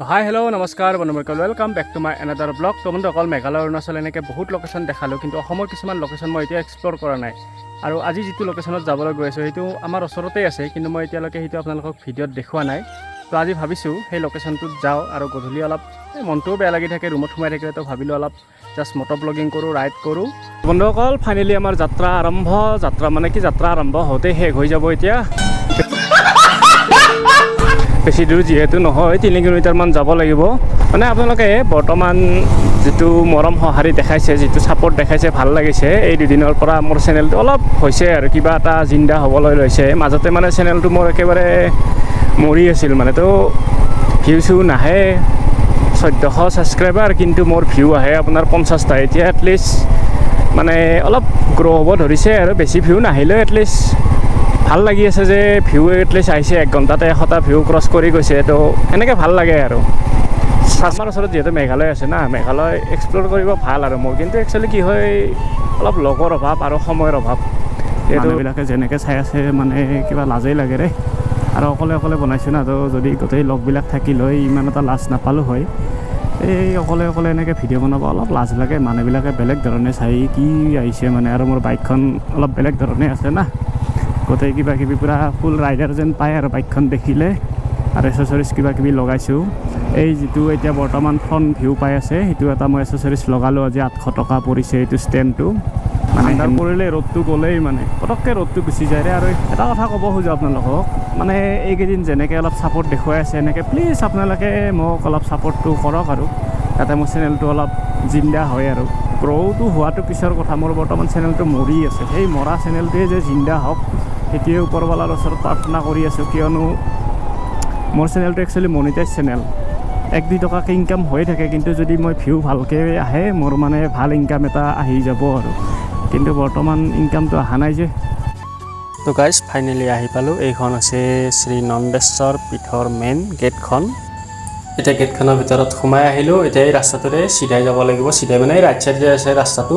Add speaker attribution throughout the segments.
Speaker 1: হাই, hello', নমস্কাৰ বন্ধুসকল, welcome back to my another vlog. তো বন্ধুসকল, মেঘালয়, অৰুণাচল এনেকৈ বহুত লোকেশ্যন দেখালোঁ, কিন্তু অসমৰ কিছুমান লোকেশ্যন মই এতিয়া এক্সপ্ল'ৰ কৰা নাই। আৰু আজি যিটো লোকেশ্যনত যাবলৈ গৈ আছোঁ, সেইটো আমাৰ ওচৰতেই আছে, কিন্তু মই এতিয়ালৈকে সেইটো আপোনালোকক ভিডিঅ'ত দেখুওৱা নাই। তো আজি ভাবিছোঁ সেই লোকেশ্যনটোত যাওঁ আৰু গধূলি অলপ এই মনটোও বেয়া লাগি থাকে ৰুমত সোমাই থাকিলে, তো ভাবিলোঁ অলপ জাষ্ট মট' ব্লগিং কৰোঁ, ৰাইড কৰোঁ। বন্ধুসকল, ফাইনেলি আমাৰ যাত্ৰা আৰম্ভ। যাত্ৰা মানে কি, যাত্ৰা আৰম্ভ হওঁতে শেষ হৈ যাব। এতিয়া বেছি দূৰ যিহেতু নহয়, 3 কিলোমিটাৰমান যাব লাগিব। মানে আপোনালোকে বৰ্তমান যিটো মৰম সঁহাৰি দেখাইছে, যিটো ছাপৰ্ট দেখাইছে, ভাল লাগিছে। এই দুদিনৰ পৰা মোৰ চেনেলটো অলপ হৈছে আৰু কিবা এটা জিন্দা হ'বলৈ লৈছে। মাজতে মানে চেনেলটো মোৰ একেবাৰে মৰি আছিল মানে, তো ভিউ চিউ নাহে। 1400 ছাবস্ক্ৰাইবাৰ, কিন্তু মোৰ ভিউ আহে আপোনাৰ 50টা। এতিয়া এটলিষ্ট মানে অলপ গ্ৰ' হ'ব ধৰিছে আৰু বেছি ভিউ নাহিলেও এটলিষ্ট ভাল লাগি আছে যে ভিউ এটলিষ্ট আহিছে। এক ঘণ্টাতে 100টা ভিউ ক্ৰছ কৰি গৈছে, তো এনেকৈ ভাল লাগে। আৰু আমাৰ ওচৰত যিহেতু মেঘালয় আছে না, মেঘালয় এক্সপ্ল'ৰ কৰিব ভাল আৰু মোৰ কিন্তু একচুৱেলি কি হয়, অলপ লগৰ অভাৱ আৰু সময়ৰ অভাৱ। যিহেতু মানুহবিলাকে যেনেকৈ চাই আছে, মানে কিবা লাজেই লাগে ৰে। আৰু অকলে অকলে বনাইছোঁ না, তো যদি গোটেই লগবিলাক থাকিল হয়, ইমান এটা লাজ নাপালোঁ হয়। এই অকলে অকলে এনেকৈ ভিডিঅ' বনাব অলপ লাজ লাগে। মানুহবিলাকে বেলেগ ধৰণে চাই কি আহিছে মানে। আৰু মোৰ বাইকখন অলপ বেলেগ ধৰণে আছে না, গোটেই কিবা কিবি পূৰা ফুল ৰাইডাৰ যেন পায় আৰু বাইকখন দেখিলে। আৰু এচেচৰিজ কিবা কিবি লগাইছোঁ। এই যিটো এতিয়া বৰ্তমান ফ্ৰণ্ট ভিউ পাই আছে, সেইটো এটা মই এচেচৰিজ লগালোঁ আজি। 800 টকা পৰিছে এইটো ষ্টেণ্ডটো। মানে আন্ধাৰ পৰিলে ৰ'দটো গ'লেই মানে পটককৈ ৰ'দটো গুচি যায় ৰে। আৰু এটা কথা ক'ব খোজোঁ আপোনালোকক, মানে এইকেইদিন যেনেকৈ অলপ ছাপৰ্ট দেখুৱাই আছে, এনেকৈ প্লিজ আপোনালোকে মোক অলপ ছাপৰ্টটো কৰক আৰু যাতে মোৰ চেনেলটো অলপ জিন্দা হয়। আৰু গ্ৰ'টো হোৱাটো পিছৰ কথা, মোৰ বৰ্তমান চেনেলটো মৰি আছে। সেই মৰা চেনেলটোৱে যে জিন্দা হওক, সেইটোৱে ওপৰৱালাৰ ওচৰত প্ৰাৰ্থনা কৰি আছোঁ। কিয়নো মোৰ চেনেলটো একচুৱেলি মনিটাইজ চেনেল, 1-2 টকাকৈ ইনকাম হৈ থাকে। কিন্তু যদি মই ভিউ ভালকৈ আহে, মোৰ মানে ভাল ইনকাম এটা আহি যাব আৰু। কিন্তু বৰ্তমান ইনকামটো অহা নাই যে।
Speaker 2: তো গাইজ, ফাইনেলি আহি পালোঁ। এইখন হৈছে শ্ৰী নন্দেশ্বৰ পীঠৰ মেইন গেটখন। এতিয়া গেটখনৰ ভিতৰত সোমাই আহিলোঁ। এতিয়া এই ৰাস্তাটোৰে চিধাই যাব লাগিব। চিধাই মানে এই ৰাইট চাইডে আছে ৰাস্তাটো।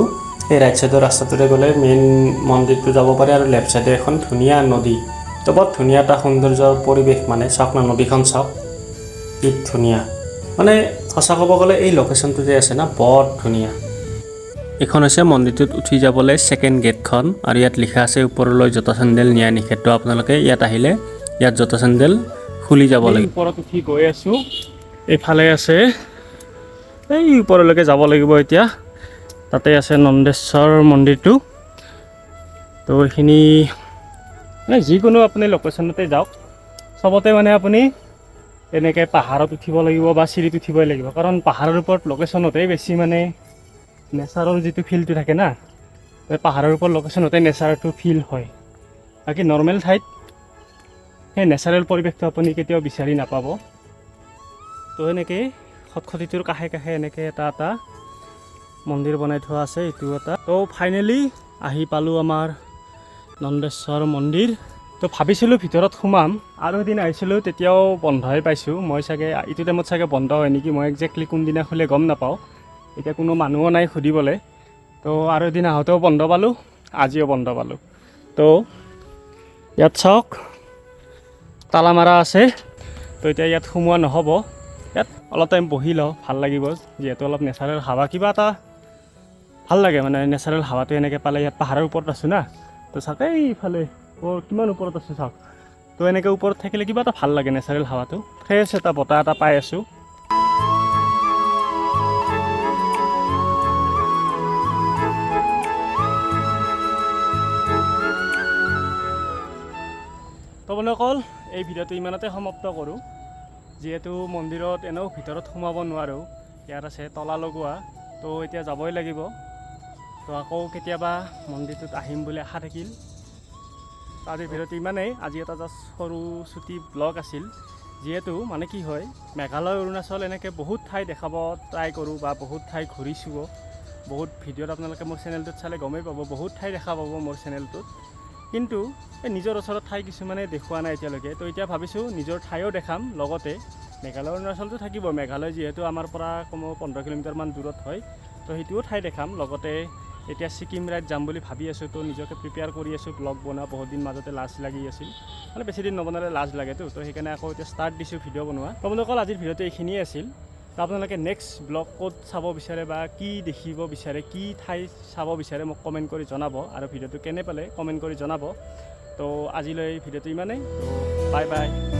Speaker 2: এই ৰাইট চাইডৰ ৰাস্তাটোৰে গ'লে মেইন মন্দিৰটো যাব পাৰে। আৰু লেফ্ট চাইডে এখন ধুনীয়া নদী। তো বৰ ধুনীয়া এটা সৌন্দৰ্যৰ পৰিৱেশ। মানে চাওক না, নদীখন চাওক কি ধুনীয়া। মানে সঁচা ক'ব গ'লে এই লোকেশ্যনটো যে আছে না, বৰ ধুনীয়া। এইখন হৈছে মন্দিৰটোত উঠি যাবলৈ ছেকেণ্ড গেটখন আৰু ইয়াত লিখা আছে, ওপৰলৈ জোতা চেণ্ডেল নিয়া নিষেধ। তো আপোনালোকে ইয়াত আহিলে ইয়াত জোতা চেণ্ডেল খুলি যাব লাগিব।
Speaker 1: ওপৰত উঠি গৈ আছোঁ। এইফালে আছে, এই ওপৰলৈকে যাব লাগিব এতিয়া। তাতে আছে নন্দেশ্বৰ মন্দিৰটো। তো এইখিনি মানে যিকোনো আপুনি লোকেশ্যনতে যাওক, চবতে মানে আপুনি এনেকৈ পাহাৰত উঠিব লাগিব বা চিৰিত উঠিবই লাগিব। কাৰণ পাহাৰৰ ওপৰত লোকেশ্যনতে বেছি মানে নেচাৰৰ যিটো ফিলটো থাকে না, এই পাহাৰৰ ওপৰত লোকেশ্যনতে নেচাৰটো ফিল হয়। বাকী নৰ্মেল ঠাইত সেই নেচাৰেল পৰিৱেশটো আপুনি কেতিয়াও বিচাৰি নাপাব। তো এনেকেই খটখটিটোৰ কাষে কাষে এনেকৈ এটা এটা মন্দিৰ বনাই থোৱা আছে, এইটো এটা। তো ফাইনেলি আহি পালোঁ আমাৰ নন্দেশ্বৰ মন্দিৰ। তো ভাবিছিলোঁ ভিতৰত সোমাম। আৰু এদিন আহিছিলোঁ, তেতিয়াও বন্ধই পাইছোঁ মই। চাগে এইটো টাইমত চাগে বন্ধ হয় নেকি, মই একজেক্টলি কোনদিনা খোলে গম নাপাওঁ। এতিয়া কোনো মানুহো নাই সুধিবলৈ। তো আৰু এদিন আহোঁতেও বন্ধ পালোঁ, আজিও বন্ধ পালোঁ। তো ইয়াত চাওক, তালা মাৰা আছে। তো এতিয়া ইয়াত সোমোৱা নহ'ব। ইয়াত অলপ টাইম বহি লওঁ, ভাল লাগিব। যিহেতু অলপ নেচাৰেল হাৱা, কিবা এটা ভাল লাগে মানে নেচাৰেল হাৱাটো এনেকৈ পালে। ইয়াত পাহাৰৰ ওপৰত আছোঁ না, তো চাওক, এইফালে কিমান ওপৰত আছোঁ চাওক। তো এনেকৈ ওপৰত থাকিলে কিবা এটা ভাল লাগে, নেচাৰেল হাৱাটো, ফ্ৰেছ এটা বতাহ এটা পাই আছোঁ। তো বন্ধুসকল, এই ভিডিঅ'টো ইমানতে সমাপ্ত কৰোঁ। যিহেতু মন্দিৰত এনেও ভিতৰত সোমাব নোৱাৰোঁ, ইয়াত আছে তলা লগোৱা, তো এতিয়া যাবই লাগিব। তো আকৌ কেতিয়াবা মন্দিৰটোত আহিম বুলি আশা থাকিল। তো আজিৰ ভিডিঅ'টো ইমানেই। আজি এটা জাষ্ট সৰু চুটি ব্লগ আছিল। যিহেতু মানে কি হয়, মেঘালয়, অৰুণাচল এনেকৈ বহুত ঠাই দেখাব ট্ৰাই কৰোঁ বা বহুত ঠাই ঘূৰিছোঁও। বহুত ভিডিঅ'ত আপোনালোকে মোৰ চেনেলটোত চালে গমেই পাব, বহুত ঠাই দেখা পাব মোৰ চেনেলটোত। কিন্তু এই নিজৰ ওচৰত ঠাই কিছুমানে দেখুওৱা নাই এতিয়ালৈকে। তো এতিয়া ভাবিছোঁ নিজৰ ঠাইও দেখাম, লগতে মেঘালয়, অৰুণাচলটো থাকিব। মেঘালয় যিহেতু আমাৰ পৰা কমেও 15 কিলোমিটাৰমান দূৰত হয়, তো সেইটোও ঠাই দেখাম লগতে। এতিয়া ছিকিম ৰাইড যাম বুলি ভাবি আছোঁ। তো নিজকে প্ৰিপেয়াৰ কৰি আছোঁ ব্লগ বনোৱা। বহুত দিন মাজতে লাজ লাগি আছিল, মানে বেছি দিন নবনালে লাজ লাগেতো। তো সেইকাৰণে আকৌ এতিয়া ষ্টাৰ্ট দিছোঁ ভিডিঅ' বনোৱা। তো বন্ধুসকল, আজিৰ ভিডিঅ'টো এইখিনিয়ে আছিল। তো আপোনালোকে নেক্সট ব্লগ ক'ত চাব বিচাৰে বা কি দেখিব বিচাৰে, কি ঠাই চাব বিচাৰে, মোক কমেণ্ট কৰি জনাব আৰু ভিডিঅ'টো কেনে পালে কমেণ্ট কৰি জনাব। তো আজিলৈ ভিডিঅ'টো ইমানেই। তো বাই বাই।